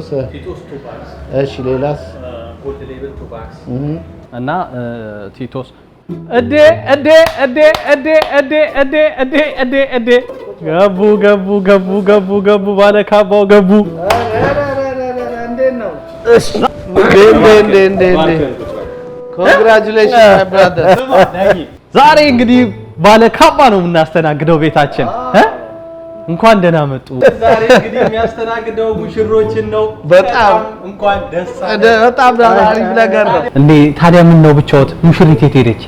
ቲቶስ two bags፣ እሺ፣ ሌላስ? Gold Label two bags እና ቲቶስ። እዴ እዴ እዴ እዴ እዴ እዴ እዴ እዴ እዴ፣ ገቡ ገቡ ገቡ ገቡ ገቡ፣ ባለ ካባው ገቡ። እንዴት ነው? እንዴ እንዴ እንዴ እንዴ! Congratulation, my brother። ዛሬ እንግዲህ ባለ ካባ ነው የምናስተናግደው ቤታችን እ? እንኳን ደህና መጡ። ዛሬ እንግዲህ የሚያስተናግደው ሙሽሮችን ነው። በጣም እንኳን ደስ አለ። በጣም አሪፍ ነገር ነው። እንዴ፣ ታዲያ ምን ነው ብቻዎት? ሙሽሪት የት ሄደች?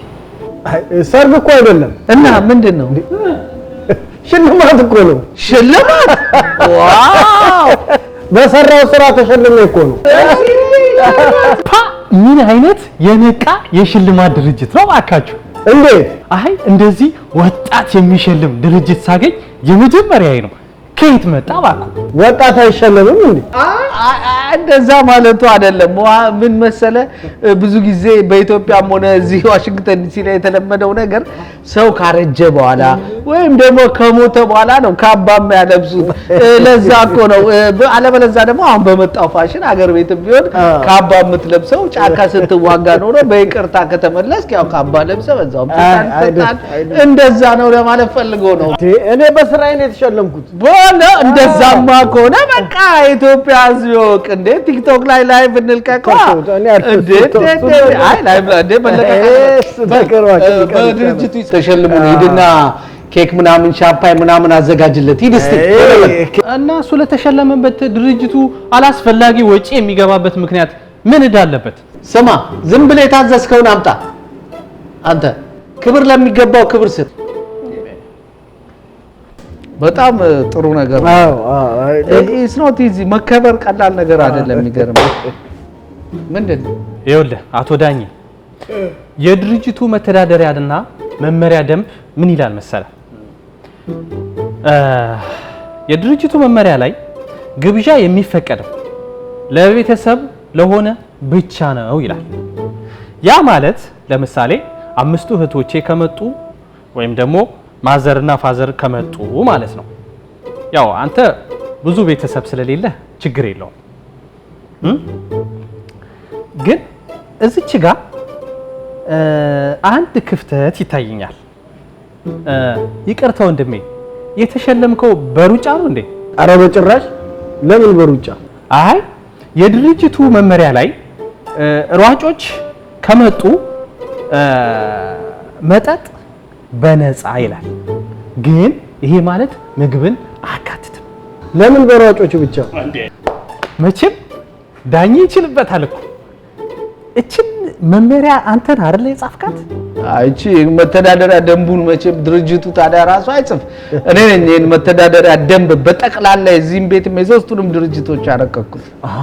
ሰርግ እኮ አይደለም። እና ምንድን ነው? ሽልማት እኮ ነው። ሽልማት? Wow! በሰራው ስራ ተሸልሜ እኮ ነው። ፓ፣ ምን አይነት የነቃ የሽልማት ድርጅት ነው እባካችሁ! እንዴት? አይ፣ እንደዚህ ወጣት የሚሸልም ድርጅት ሳገኝ የመጀመሪያዬ ነው። ከየት መጣ እባክዎ? ወጣት አይሸለምም እንዴ? እንደዛ ማለቱ አይደለም። ምን መሰለ፣ ብዙ ጊዜ በኢትዮጵያም ሆነ እዚህ ዋሽንግተን ዲሲ ላይ የተለመደው ነገር ሰው ካረጀ በኋላ ወይም ደግሞ ከሞተ በኋላ ነው ካባ የሚያለብሱት። ለዛ እኮ ነው። አለበለዛ ደግሞ አሁን በመጣው ፋሽን አገር ቤትም ቢሆን ካባ የምትለብሰው ጫካ ስትዋጋ ኖሮ በይቅርታ ከተመለስክ ያው ካባ ለብሰህ በዛውም ስልጣን ይሰጣል። እንደዛ ነው ለማለት ፈልጎ ነው። እንዴ፣ እኔ በስራዬ ነው የተሸለምኩት። በኋላ እንደዛማ ከሆነ በቃ የኢትዮጵያ ሕዝብ ይወቅ። እንዴ፣ ቲክቶክ ላይ live እንልቀቀዋ። እንዴ እንዴ፣ አይ live እንዴ መለቀቅ እሱ ነገር እባክህ ይቀር። በድርጅቱ ተሸልሞ ነው። ሂድና ኬክ ምናምን ሻምፓኝ ምናምን አዘጋጅለት። ሂድ እስቲ። እና እሱ ለተሸለመበት ድርጅቱ አላስፈላጊ ወጪ የሚገባበት ምክንያት ምን ዕዳ አለበት? ስማ፣ ዝም ብለህ የታዘዝከውን አምጣ። አንተ ክብር ለሚገባው ክብር ስጥ። በጣም ጥሩ ነገር ነው። አዎ አዎ። It's not easy። መከበር ቀላል ነገር አይደለም። የሚገርም ምንድን ነው? ይኸውልህ አቶ ዳኜ፣ የድርጅቱ መተዳደሪያና መመሪያ ደንብ ምን ይላል መሰለ? የድርጅቱ መመሪያ ላይ ግብዣ የሚፈቀደው ለቤተሰብ ለሆነ ብቻ ነው ይላል። ያ ማለት ለምሳሌ አምስቱ እህቶቼ ከመጡ ወይም ደግሞ mother ና father ከመጡ ማለት ነው። ያው አንተ ብዙ ቤተሰብ ስለሌለ ችግር የለውም። እም? ግን እዚች ጋር አንድ ክፍተት ይታየኛል። ይቅርታ ወንድሜ፣ የተሸለምከው በሩጫ ነው እንዴ? ኧረ በጭራሽ። ለምን በሩጫ? አይ፣ የድርጅቱ መመሪያ ላይ ሯጮች ከመጡ መጠጥ በነፃ ይላል። ግን ይሄ ማለት ምግብን አያካትትም። ለምን በሯጮች ብቻ? መቼም ዳኝ ይችልበታል እኮ። እችን መመሪያ አንተን አይደለ የጻፍካት? እቺ መተዳደሪያ ደንቡን መቼም ድርጅቱ ታዲያ ራሱ አይጽፍ። እኔ ነኝ ይሄን መተዳደሪያ ደንብ በጠቅላላ የዚህም ቤትም የሶስቱንም ድርጅቶች ያረቀቅኩት። አሃ፣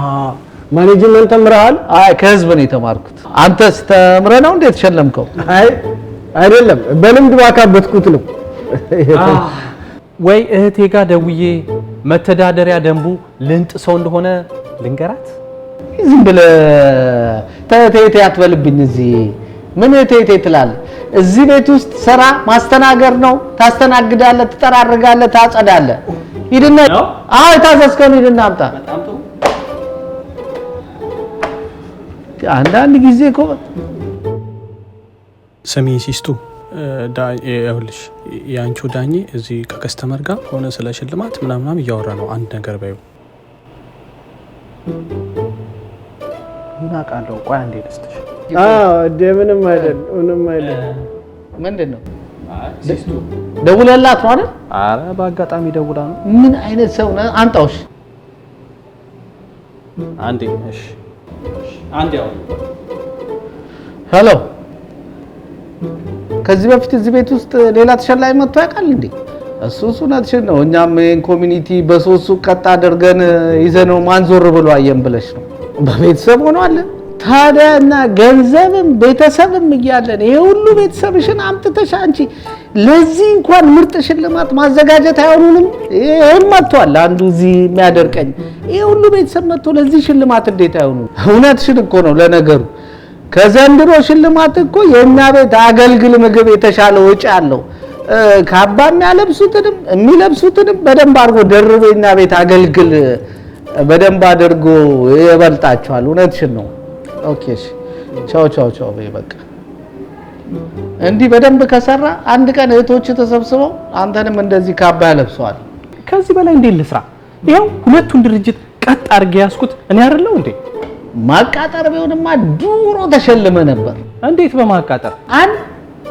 management ተምረሃል? አይ፣ ከህዝብ ነው የተማርኩት። አንተስ ተምረህ ነው እንዴ የተሸለምከው? አይ አይደለም፣ በልምድ ባካበትኩት ነው። ወይ እህቴ ጋር ደውዬ መተዳደሪያ ደንቡ ልንጥሰው እንደሆነ ልንገራት? ዝም ብለህ ተቴቴ አትበልብኝ። እዚህ ምን ቴቴ ትላለህ? እዚህ ቤት ውስጥ ስራ ማስተናገድ ነው። ታስተናግዳለህ፣ ትጠራርጋለህ፣ ታጸዳለህ። ሂድና፣ አዎ፣ የታዘዝከውን ሂድና አምጣ። አንዳንድ ጊዜ እኮ ስሚ ሲስቱ፣ ይኸውልሽ የአንቺው ዳኜ እዚህ ከ customer ጋር ሆነ ስለ ሽልማት ምናምናም እያወራ ነው። አንድ ነገር በይው። ምን አውቃለሁ። ቆይ አንዴ ልስጥሽ። አዎ እንዴ፣ ምንም አይደል፣ ምንም አይደል። ምንድን ነው፣ ደውለላት ነው አይደል? አረ በአጋጣሚ ደውላ ነው። ምን አይነት ሰው ነህ? አንጣውሽ። አንዴ፣ እሺ፣ አንዴ አሁን። Hello፣ ከዚህ በፊት እዚህ ቤት ውስጥ ሌላ ተሸላሚ መጥቶ ያውቃል እንዴ? እሱ እውነትሽን ነው። እኛም ይሄን community በሶስቱ ቀጥ አድርገን ይዘነው ማን ዞር ብሎ አየን ብለሽ ነው? በቤተሰብ ሆኗል ታዲያ። እና ገንዘብም ቤተሰብም እያለን ይሄ ሁሉ ቤተሰብሽን አምጥተሽ አንቺ ለዚህ እንኳን ምርጥ ሽልማት ማዘጋጀት አይሆኑንም? ይሄም መጥቷል አንዱ እዚህ የሚያደርቀኝ፣ ይሄ ሁሉ ቤተሰብ መጥቶ ለዚህ ሽልማት እንዴት አይሆኑም? እውነትሽን እኮ ነው። ለነገሩ ከዘንድሮ ሽልማት እኮ የእኛ ቤት አገልግል ምግብ የተሻለ ወጪ አለው። ካባ የሚያለብሱትንም የሚለብሱትንም በደንብ አድርጎ ደርቦ የእኛ ቤት አገልግል በደንብ አድርጎ ይበልጣቸዋል። እውነትሽን ነው። Okay እሺ፣ ቻው ቻው ቻው በይ በቃ። እንዲህ በደንብ ከሰራ አንድ ቀን እህቶች ተሰብስበው አንተንም እንደዚህ ካባ ያለብሰዋል። ከዚህ በላይ እንዴት ልስራ? ይኸው ሁለቱን ድርጅት ቀጥ አድርጌ ያዝኩት እኔ አይደለሁ እንዴ? ማቃጠር ቢሆንማ ድሮ ተሸልመ ነበር። እንዴት በማቃጠር? አንድ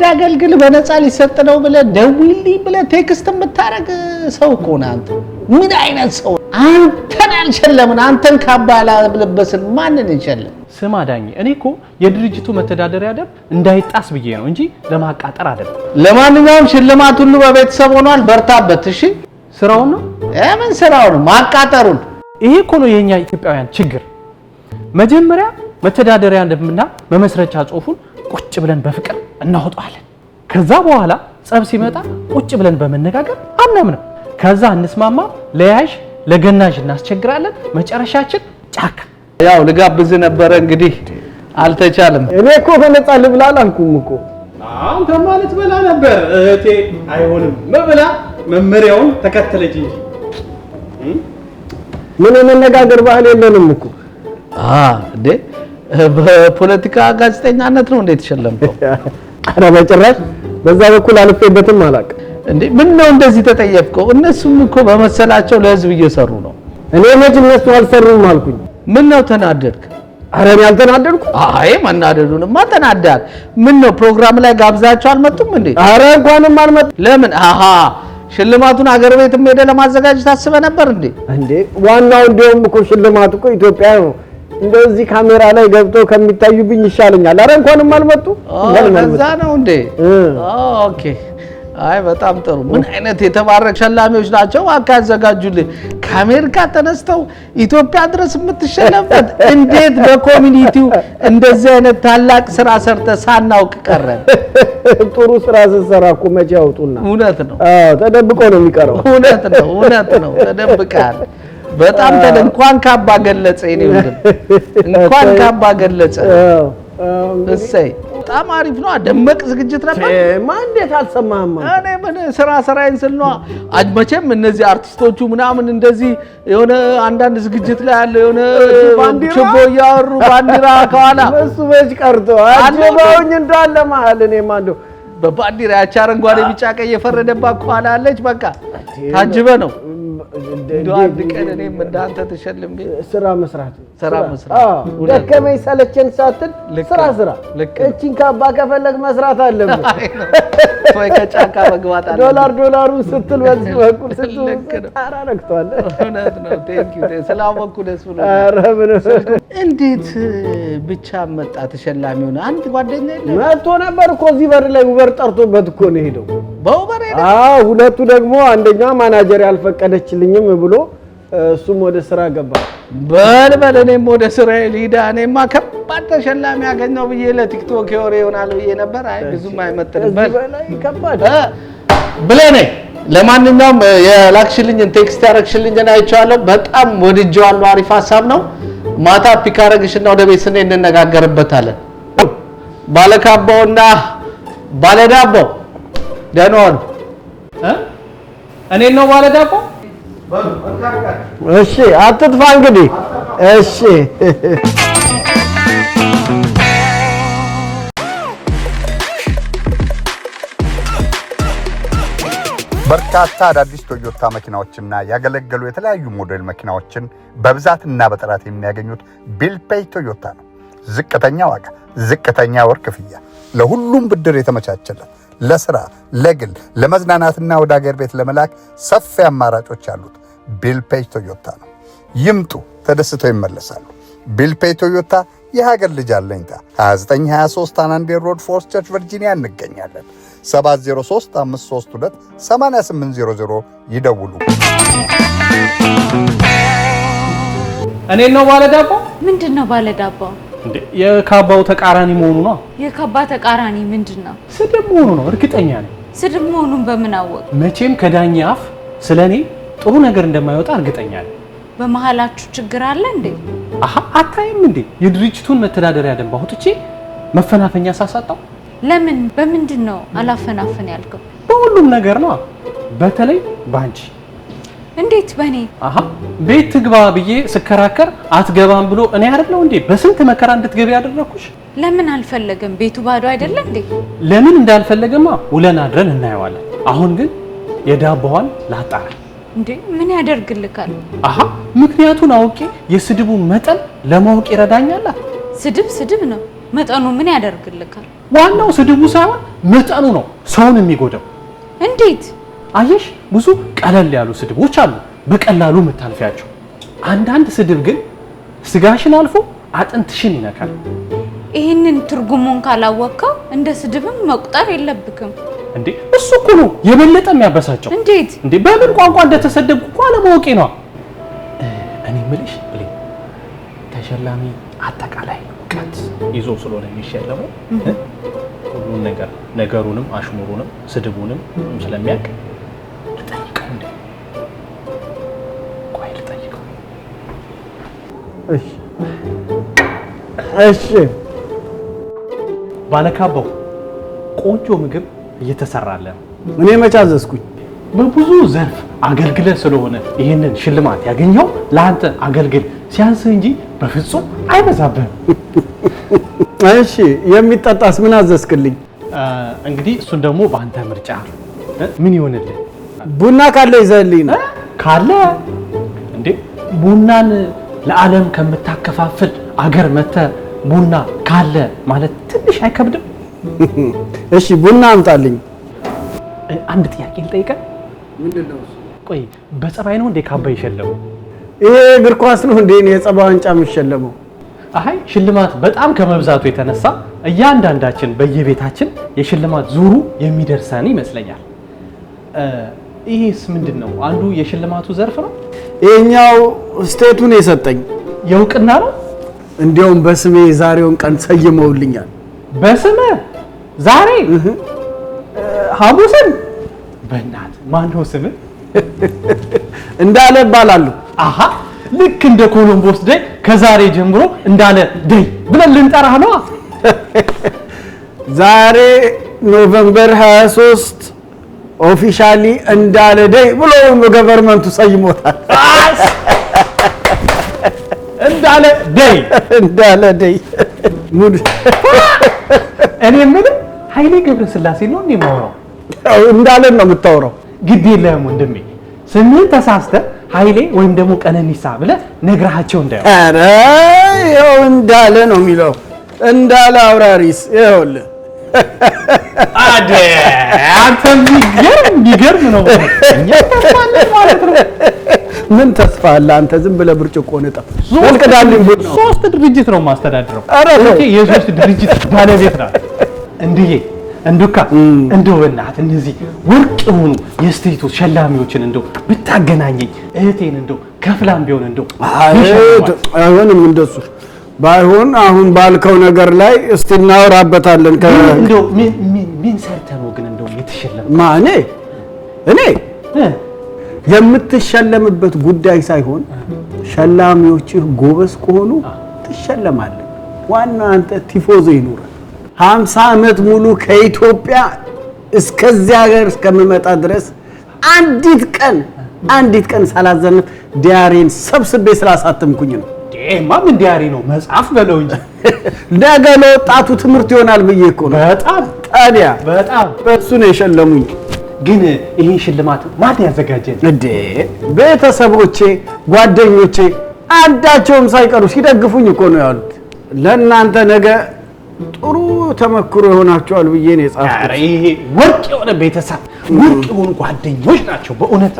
አገልግል በነፃ ሊሰጥ ነው ብለህ ደውልልኝ ብለህ text የምታደርግ ሰው እኮ ነህ አንተ። ምን አይነት ሰው! አንተን አልሸለምን፣ አንተን ካባ ያላለበስን ማንን እንሸልም? ስማ ዳኜ፣ እኔ እኮ የድርጅቱ መተዳደሪያ ደንብ እንዳይጣስ ብዬ ነው እንጂ ለማቃጠር አይደለም። ለማንኛውም ሽልማት ሁሉ በቤተሰብ ሆኗል። በርታበት እሺ። ስራውን ነው ምን ስራውን? ማቃጠሩን። ይሄ እኮ ነው የኛ ኢትዮጵያውያን ችግር። መጀመሪያ መተዳደሪያ ደንብና መመስረቻ ጽሁፉን ቁጭ ብለን በፍቅር እናወጣዋለን። ከዛ በኋላ ጸብ ሲመጣ ቁጭ ብለን በመነጋገር አናምንም። ከዛ እንስማማ፣ ለያዥ ለገናዥ እናስቸግራለን። መጨረሻችን ጫካ። ያው ልጋብዝ ነበረ እንግዲህ አልተቻለም። እኔ እኮ በነፃ ልብላ አላልኩም እኮ። አንተ ማለት በላ ነበር እህቴ። አይሆንም ብላ መመሪያውን ተከተለች እንጂ ምን የመነጋገር ባህል የለንም እኮ። እንዴ በፖለቲካ ጋዜጠኛነት ነው እንዴ የተሸለምከው? ኧረ በጭራሽ በዛ በኩል አልፌበትም አላውቅም። እንዴ ምን ነው እንደዚህ ተጠየፍከው? እነሱም እኮ በመሰላቸው ለህዝብ እየሰሩ ነው። እኔ መች እነሱ አልሰሩም አልኩኝ። ምን ነው ተናደድክ? ኧረ እኔ አልተናደድኩም። አይ መናደዱንማ ተናዳል። ምን ነው ፕሮግራም ላይ ጋብዛቸው አልመጡም እንዴ? ኧረ እንኳንም አልመጡም። ለምን? አሃ ሽልማቱን አገር ቤትም ሄደ ለማዘጋጀት አስበህ ነበር እንዴ? እንዴ ዋናው እንደውም እኮ ሽልማቱ እኮ ኢትዮጵያ ነው። እንደዚህ ካሜራ ላይ ገብቶ ከሚታዩብኝ ይሻለኛል። ኧረ እንኳንም አልመጡ። ለዛ ነው እንዴ? Okay። አይ በጣም ጥሩ። ምን አይነት የተባረክ ሸላሚዎች ናቸው እባክህ ያዘጋጁልህ። ከአሜሪካ ተነስተው ኢትዮጵያ ድረስ የምትሸለምበት እንዴት በ community ው እንደዚህ አይነት ታላቅ ስራ ሰርተ ሳናውቅ ቀረን? ጥሩ ስራ ስትሰራ እኮ መቼ ያውጡና። እውነት ነው። አዎ ተደብቆ ነው የሚቀረው። እውነት ነው፣ እውነት ነው። ተደብቀሃል። በጣም እንኳን ካባ ገለጸ የኔ ወንድም፣ እንኳን ካባ ገለጸ። እሰይ በጣም አሪፍ ነው። ደመቅ ዝግጅት ነበር። ማን እንዴት አልሰማህም? እኔ ምን ስራ ስራዬን ስል ነዋ። መቼም እነዚህ አርቲስቶቹ ምናምን እንደዚህ የሆነ አንዳንድ ዝግጅት ላይ ያለ የሆነ ችቦ እያወሩ ባንዲራ ከኋላ እሱ መች ቀርቶ አጅበውኝ እንዳለ መሀል እኔማ እንደው በባንዲራ ያቺ አረንጓዴ ቢጫ ቀይ የፈረደባት ከኋላ አለች። በቃ ታጅበ ነው። እንደው አንድ ቀን እኔም እንዳንተ ተሸልሜ ስራ መስራት ስራ መስራት ደከመኝ ሰለቸን ሳትል ስራ ስራ። እቺን ካባ ከፈለግ መስራት አለብህ ወይ ከጫካ መግባት አለብህ። ዶላር ዶላሩን ስትል በዚህ በኩል ስትል ጣራ ነክቷል። እውነት ነው። Thank you ስላወኩ ደስ ብሎኛል። ኧረ ምንም። እንዴት ብቻ መጣ ተሸላሚ ሆነ? አንድ ጓደኛ የለም መጥቶ ነበር እኮ እዚህ በር ላይ Uber ጠርቶበት እኮ ነው የሄደው። በ Uber ሄደ? አዎ። ሁለቱ ደግሞ አንደኛዋ ማናጀር ያልፈቀደችልኝም ብሎ እሱም ወደ ስራ ገባ። በል በል እኔም ወደ ስራዬ ልሂድ። እኔማ ከባድ ተሸላሚ ያገኘው ብዬ ለቲክቶክ ወሬ ይሆናል ብዬ ነበር። አይ ብዙም አይመጥንም። በል ከባድ ብለህ ነይ። ለማንኛውም የላክሽልኝን text ያደረግሽልኝን አይቼዋለሁ። በጣም ወድጄዋለሁ። አሪፍ ሀሳብ ነው። ማታ pick አደረግሽና ወደ ቤት ስንሄድ እንነጋገርበታለን። ባለካባውና ባለዳቦው ደህና ዋሉ። እኔን ነው ባለዳቦው? እሺ አትጥፋ እንግዲህ። እሺ በርካታ አዳዲስ ቶዮታ መኪናዎችና ያገለገሉ የተለያዩ ሞዴል መኪናዎችን በብዛትና በጥራት የሚያገኙት ቢልፔይ ቶዮታ ነው። ዝቅተኛ ዋጋ፣ ዝቅተኛ ወር ክፍያ፣ ለሁሉም ብድር የተመቻቸለት፣ ለስራ፣ ለግል፣ ለመዝናናትና ወደ አገር ቤት ለመላክ ሰፊ አማራጮች ያሉት ቢልፔይ ቶዮታ ነው። ይምጡ፣ ተደስተው ይመለሳሉ። ቢልፔይ ቶዮታ የሀገር ልጅ አለኝታ 2923 አናንዴል Road ፎልስ ቸርች ቨርጂኒያ እንገኛለን። 703 532 8800 ይደውሉ። እኔን ነው ባለዳቦ? ምንድን ነው ባለዳቦ? እንዴ የካባው ተቃራኒ መሆኑ ነው። የካባ ተቃራኒ ምንድን ነው? ስድብ መሆኑ ነው። እርግጠኛ ነኝ። ስድብ መሆኑን በምን አወቅ? መቼም ከዳኛ አፍ ስለኔ ጥሩ ነገር እንደማይወጣ እርግጠኛ ነኝ። በመሃላችሁ ችግር አለ እንዴ? አሃ አታይም እንዴ? የድርጅቱን መተዳደሪያ ደንብ አውጥቼ መፈናፈኛ ሳሳጣው። ለምን? በምንድን ነው አላፈናፈን ያልከው? በሁሉም ነገር ነው። በተለይ ባንቺ። እንዴት በእኔ? አሃ፣ ቤት ትግባ ብዬ ስከራከር አትገባም ብሎ እኔ አይደለሁ እንዴ በስንት መከራ እንድትገቢ ያደረኩሽ? ለምን አልፈለገም? ቤቱ ባዶ አይደለ እንዴ? ለምን እንዳልፈለገማ ውለን አድረን እናየዋለን። አሁን ግን የዳቦዋን ላጣራ። እንዴ ምን ያደርግልካል? አሃ፣ ምክንያቱን አውቄ የስድቡን መጠን ለማወቅ ይረዳኛል። ስድብ ስድብ ነው። መጠኑ ምን ያደርግልካል? ዋናው ስድቡ ሳይሆን መጠኑ ነው ሰውን የሚጎዳው። እንዴት? አየሽ፣ ብዙ ቀለል ያሉ ስድቦች አሉ በቀላሉ የምታልፊያቸው። አንዳንድ ስድብ ግን ስጋሽን አልፎ አጥንትሽን ይነካል። ይህንን ትርጉሙን ካላወቅከው እንደ ስድብም መቁጠር የለብክም። እንዴ እሱ እኮ ነው የበለጠ የሚያበሳጨው። እንዴት? እንዴ በምን ቋንቋ እንደተሰደብኩ እኮ አለማወቄ ነው። እኔ የምልሽ ብሌን፣ ተሸላሚ አጠቃላይ እውቀት ይዞ ስለሆነ የሚሸለመው ሁሉን ነገር ነገሩንም አሽሙሩንም ስድቡንም ስለሚያውቅ ልጠይቀው እንዴ? ቆይ ልጠይቀው። እሺ እሺ። ባለካባው ቆንጆ ምግብ እየተሰራለ ነው። እኔ መች አዘዝኩኝ? በብዙ ዘርፍ አገልግለ ስለሆነ ይህንን ሽልማት ያገኘው ለአንተ አገልግል ሲያንስህ እንጂ በፍጹም አይበዛብህም። እሺ የሚጠጣስ ምን አዘዝክልኝ? እንግዲህ እሱን ደግሞ በአንተ ምርጫ ምን ይሆንልህ? ቡና ካለ ይዘህልኝ ነው። ካለ እንዴ ቡናን ለዓለም ከምታከፋፍል አገር መተህ ቡና ካለ ማለት ትንሽ አይከብድም? እሺ ቡና አምጣልኝ። አንድ ጥያቄ ልጠይቀህ። ቆይ በጸባይ ነው እንዴ ካባ የሸለመው? ይሄ እግር ኳስ ነው እንዴ የጸባይ ዋንጫ የሚሸለመው? አይ ሽልማት በጣም ከመብዛቱ የተነሳ እያንዳንዳችን በየቤታችን የሽልማት ዙሩ የሚደርሰን ይመስለኛል። ይሄስ ምንድን ነው? አንዱ የሽልማቱ ዘርፍ ነው። ይሄኛው state ኡን የሰጠኝ የእውቅና ነው። እንዲያውም በስሜ የዛሬውን ቀን ሰይመውልኛል። በስምህ ዛሬ ሐሙስን? በእናትህ ማነው ስምህ? እንዳለ እባላለሁ። አሃ ልክ እንደ Columbus Day ከዛሬ ጀምሮ እንዳለ Day ብለን ልንጠራህ ነዋ። ዛሬ November 23 officially እንዳለ Day ብሎ government ኡ ሰይሞታል። እንዳለ Day እንዳለ Day ሙድ። እኔ የምልህ ኃይሌ ገብረስላሴ ነው እንዴ የማወራው? እንዳለን ነው የምታወራው። ግድ የለህም ወንድሜ፣ ስምህን ተሳስተህ ኃይሌ ወይም ደግሞ ቀነኒሳ ብለህ ነግረሃቸው እንዳይሆን። ኧረ ይኸው እንዳለ ነው የሚለው። እንዳለ አውራሪስ ይኸውልህ። አደ አንተ የሚገርም ነው። እኛ ተስፋ አለን ማለት ነው። ምን ተስፋ አለ? አንተ ዝም ብለህ ብርጭቆ ንጠፍ። ወልቅዳልኝ ቡና። ሶስት ድርጅት ነው የማስተዳድረው። ኧረ ተው። እህቴ የሶስት ድርጅት ባለቤት ናት። እንድዬ እንዱካ እንደው በእናትህ እነዚህ ወርቅ የሆኑ የስቴቱ ሸላሚዎችን እንደው ብታገናኘኝ እህቴን እንደው ከፍላም ቢሆን እንደው አይሆንም፣ እንደሱ ባይሆን አሁን ባልከው ነገር ላይ እስቲ እናወራበታለን። እንደው ምን ሰርተህ ነው ግን እንደው የተሸለመው? ማኔ እኔ የምትሸለምበት ጉዳይ ሳይሆን ሸላሚዎችህ ጎበዝ ከሆኑ ትሸለማለህ። ዋናው አንተ ቲፎዞ ይኑር። 50 ዓመት ሙሉ ከኢትዮጵያ እስከዚያ ሀገር እስከምመጣ ድረስ አንዲት ቀን ሳላዘንፍ diary ን ሰብስቤ ስላሳተምኩኝ ነው። ማ ምን diary ነው መጽሐፍ በለው እንጂ። ነገ ለወጣቱ ትምህርት ይሆናል ብዬ እኮ ነው። በጣም ታዲያ በጣም በእሱ ነው የሸለሙኝ። ግን ይህን ሽልማት ማን ያዘጋጀን? እንዴ ቤተሰቦቼ፣ ጓደኞቼ አንዳቸውም ሳይቀሩ ሲደግፉኝ እኮ ነው ያሉት። ለእናንተ ነገ ጥሩ ተመክሮ ይሆናቸዋል ብዬ ነው የጻፍኩት። ይሄ ወርቅ የሆነ ቤተሰብ ወርቅ የሆኑ ጓደኞች ናቸው። በእውነት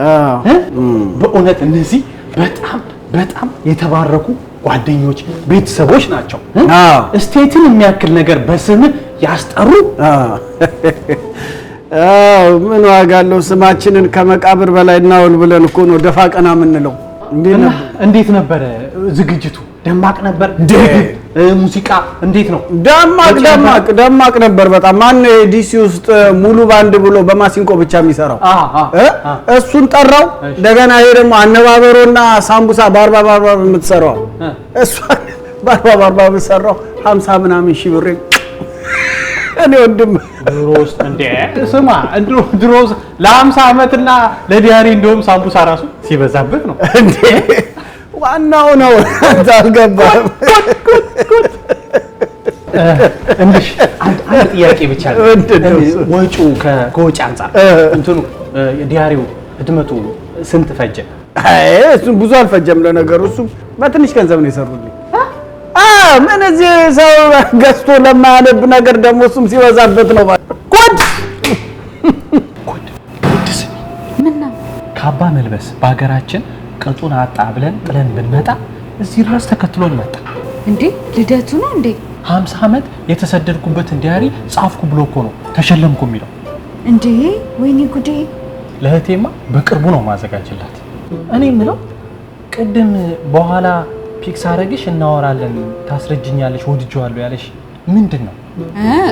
በእውነት እነዚህ በጣም በጣም የተባረኩ ጓደኞች ቤተሰቦች ናቸው። ስቴትን የሚያክል ነገር በስምህ ያስጠሩ። ምን ዋጋ አለው? ስማችንን ከመቃብር በላይ እናውል ብለን እኮ ነው ደፋ ቀና የምንለው። እንዴት ነበረ ዝግጅቱ? ደማቅ ነበር። ሙዚቃ እንዴት ነው? ደማቅ ደማቅ ደማቅ ነበር በጣም። ማን ዲሲ ውስጥ ሙሉ ባንድ ብሎ በማሲንቆ ብቻ የሚሰራው እሱን ጠራው። እንደገና ይሄ ደግሞ አነባበሮና ሳምቡሳ በአርባ በአርባ የምትሰራው እሷ በአርባ በአርባ ብትሰራው 50 ምናምን ሺህ ብር። እኔ ወንድም ድሮ ውስጥ እንዴ ስማ፣ ድሮ ለ50 ዓመትና ለ diary እንደውም ሳምቡሳ ራሱ ሲበዛበት ነው እንዴ። ዋናው ነው አንተ አልገባህም። እንድሽ አንድ ጥያቄ ብቻ ነው። ወጪው ከወጪ አንጻር እንትኑ diary ው ህትመቱ ስንት ፈጀ? አይ እሱም ብዙ አልፈጀም። ለነገሩ እሱም በትንሽ ገንዘብ ነው የሰሩልኝ። ምን እዚህ ሰው ገዝቶ ለማያነብ ነገር ደግሞ እሱም ሲበዛበት ነው። ጉድ ጉድ ጉድ! ስሚ፣ ምነው ካባ መልበስ በሀገራችን ቅጡን አጣ ብለን ጥለን ብንመጣ እዚህ ድረስ ተከትሎን መጣ። እንዴ? ልደቱ ነው እንዴ? 50 ዓመት የተሰደድኩበትን diary ጻፍኩ ብሎ እኮ ነው ተሸለምኩ የሚለው። እንዴ ወይኔ ጉዴ! ለእህቴማ በቅርቡ ነው ማዘጋጅላት። እኔ የምለው ቅድም በኋላ pick ሳረግሽ እናወራለን ታስረጅኛለሽ ወድጄዋለሁ ያለሽ ምንድን ነው?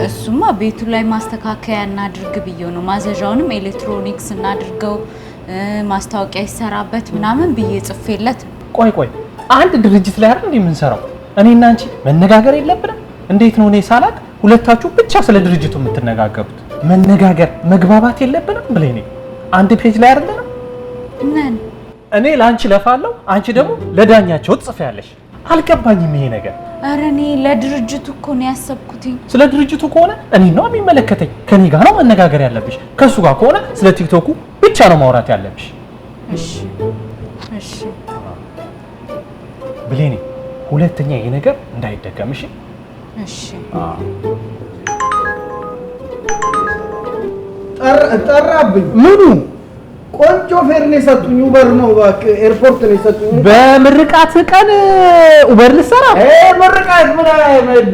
እሱማ ቤቱ ላይ ማስተካከያ እናድርግ ብዬው ነው። ማዘዣውንም ኤሌክትሮኒክስ እናድርገው፣ ማስታወቂያ ይሰራበት ምናምን ብዬ ጽፌለት። ቆይ ቆይ፣ አንድ ድርጅት ላይ አይደል የምንሰራው? እኔና አንቺ መነጋገር የለብንም? እንዴት ነው እኔ ሳላቅ ሁለታችሁ ብቻ ስለ ድርጅቱ የምትነጋገሩት? መነጋገር መግባባት የለብንም ብለኝ አንድ page ላይ አይደለንም? ነን። እኔ ለአንቺ ለፋለሁ፣ አንቺ ደግሞ ለዳኛቸው ትጽፊያለሽ። አልገባኝም ይሄ ነገር። ኧረ እኔ ለድርጅቱ እኮ ነው ያሰብኩትኝ። ስለ ድርጅቱ ከሆነ እኔ ነው የሚመለከተኝ፣ ከኔ ጋር ነው መነጋገር ያለብሽ። ከሱ ጋር ከሆነ ስለ ቲክቶኩ ብቻ ነው ማውራት ያለብሽ። እሺ እሺ ብሌኔ፣ ሁለተኛ ይሄ ነገር እንዳይደገም እሺ? እሺ። ጠራብኝ። ምኑ? ቆንጆ fare ነው የሰጡኝ። Uber ነው እባክህ፣ ኤርፖርት ነው የሰጡኝ። በምርቃት ቀን Uber ልሰራ? ምርቃት ምን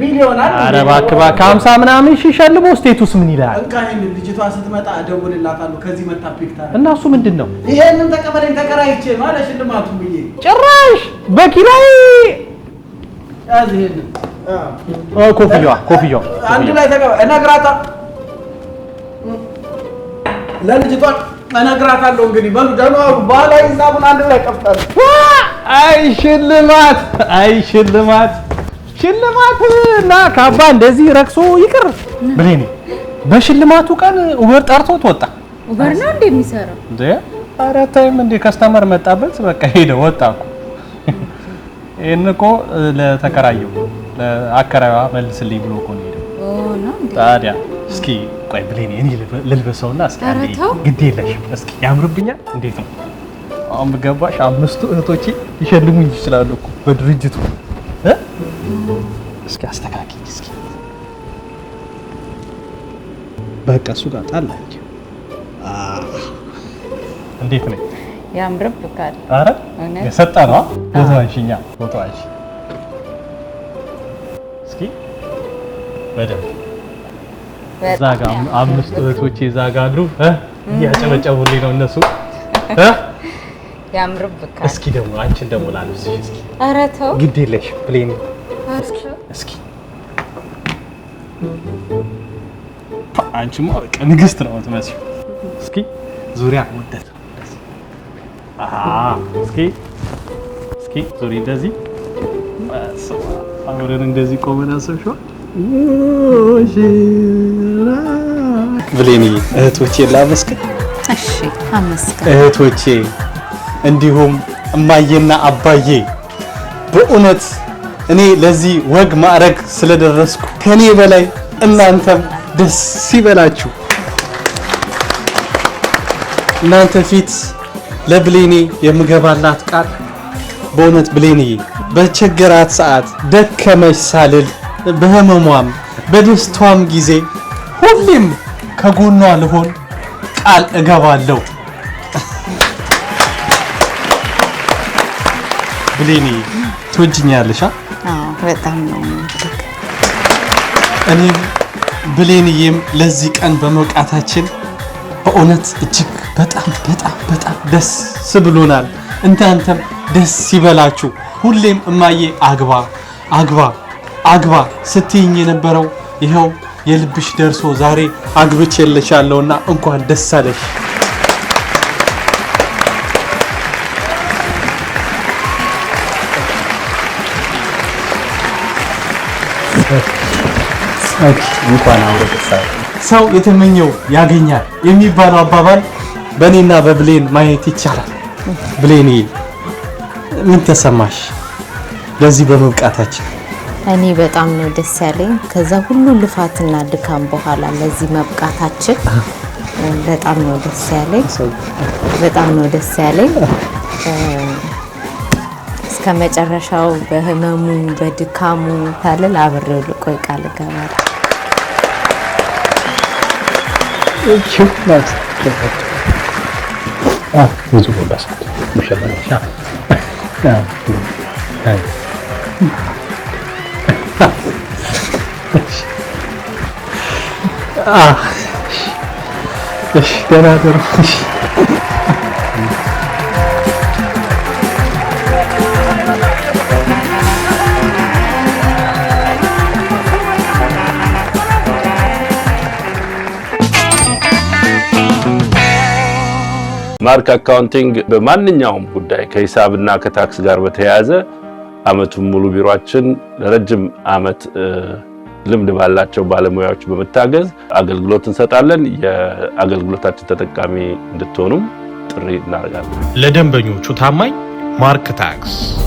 ቢሊዮን አለ? ኧረ እባክህ እባክህ፣ 50 ምናምን ሺህ ሸልሞ status ምን ይላል? እንካ ይሄንን፣ ልጅቷ ስትመጣ እደውልላታለሁ። ከዚህ መታ pick ታደርግ እና እሱ ምንድን ነው? ይሄንን ተቀበለኝ፣ ተከራይቼ ነው አለ ሽልማቱ ብዬ። ጭራሽ በኪራይ ያዝ ይሄንን። ኮፍያዋ ኮፍያዋ አንድ ላይ ተቀበል። እነግራታለሁ ለልጅቷ እነግራታለሁ። እንግዲህ በሉ ደህና ዋሉ። ባህላዊ ሂሳቡን አንድ ላይ ከፍታለሁ። አይ ሽልማት፣ አይ ሽልማት፣ ሽልማት እና ካባ እንደዚህ ረክሶ ይቅር ብሌኔ። በሽልማቱ ቀን Uber ጠርቶት ወጣ። Uber ነው እንዴ የሚሰራው? እንዴ ኧረ ተይም እንዴ፣ customer መጣበት በቃ ሄደ ወጣ እኮ። ይሄን እኮ ለተከራየው ለአከራይዋ መልስልኝ ብሎ እኮ ነው የሄደው። ኦ ነው እንዴ? ታዲያ እስኪ ቆይ ብሌኔ፣ እኔ ልልበሰውና እስኪ አንዴ። ግድ የለሽም እስኪ ያምርብኛል። እንዴት ነው አሁን ብገባሽ? አምስቱ እህቶቼ ሊሸልሙኝ ይችላሉ እኮ በድርጅቱ። እስኪ አስተካክኝ እስኪ። በቃ እሱ ጋር ጣል አድርጊ። እንዴት ነው? ያምርብካል። ኧረ የሰጠ ነው። ፎቶ አንሺኛ፣ ፎቶ አንሺ እስኪ በደንብ። እዛ ጋር አምስቱ እህቶቼ እዛ ጋር አሉ፣ እያጨበጨቡልኝ ነው እነሱ። ያምርብካል። እስኪ ደግሞ አንቺን ደግሞ ላልብስሽ እስኪ። ኧረ ተው ግድ የለሽም ብሌኒ። እስኪ እስኪ አንቺማ በቃ ንግስት ነው የምትመስዪው። እስኪ ዙሪያ ወደት እስኪ እስኪ ዙሪ እንደዚህ። አብረን እንደዚህ ቆመን አሰብሽዋል። ብሌኒ እህቶቼ ላመስግን። እሺ አመስግን። እህቶቼ እንዲሁም እማዬና አባዬ በእውነት እኔ ለዚህ ወግ ማዕረግ ስለደረስኩ ከኔ በላይ እናንተም ደስ ይበላችሁ። እናንተ ፊት ለብሌኒ የምገባላት ቃል በእውነት ብሌኒ በቸገራት ሰዓት ደከመች ሳልል በህመሟም በደስቷም ጊዜ ሁሌም ከጎኗ ልሆን ቃል እገባለሁ። ብሌኒ ትወጂኛለሽ? አዎ በጣም ነው የምወድህ። እኔም ብሌንዬም ለዚህ ቀን በመብቃታችን በእውነት እጅግ በጣም በጣም በጣም ደስ ብሎናል። እናንተም ደስ ይበላችሁ። ሁሌም እማዬ አግባ አግባ አግባ ስትይኝ የነበረው ይኸው የልብሽ ደርሶ ዛሬ አግብቼልሻለሁና እንኳን ደስ አለሽ። እንኳን አብሮ ደስ አለ። ሰው የተመኘው ያገኛል የሚባለው አባባል በእኔና በብሌን ማየት ይቻላል። ብሌን፣ ምን ተሰማሽ ለዚህ በመብቃታችን? እኔ በጣም ነው ደስ ያለኝ። ከዛ ሁሉ ልፋትና ድካም በኋላ ለዚህ መብቃታችን በጣም ነው ደስ ያለኝ። በጣም ነው ደስ ያለኝ። እስከ መጨረሻው በህመሙ በድካሙ ታልል አብሬው ልቆይ ቃል እገባለሁ። ብዙ ሙሽራ። እሺ፣ ደህና ደሩ። እሺ። ማርክ Accounting በማንኛውም ጉዳይ ከሂሳብና ከታክስ ጋር በተያያዘ አመቱን ሙሉ ቢሮአችን ለረጅም አመት ልምድ ባላቸው ባለሙያዎች በመታገዝ አገልግሎት እንሰጣለን። የአገልግሎታችን ተጠቃሚ እንድትሆኑም ጥሪ እናደርጋለን። ለደንበኞቹ ታማኝ ማርክ ታክስ።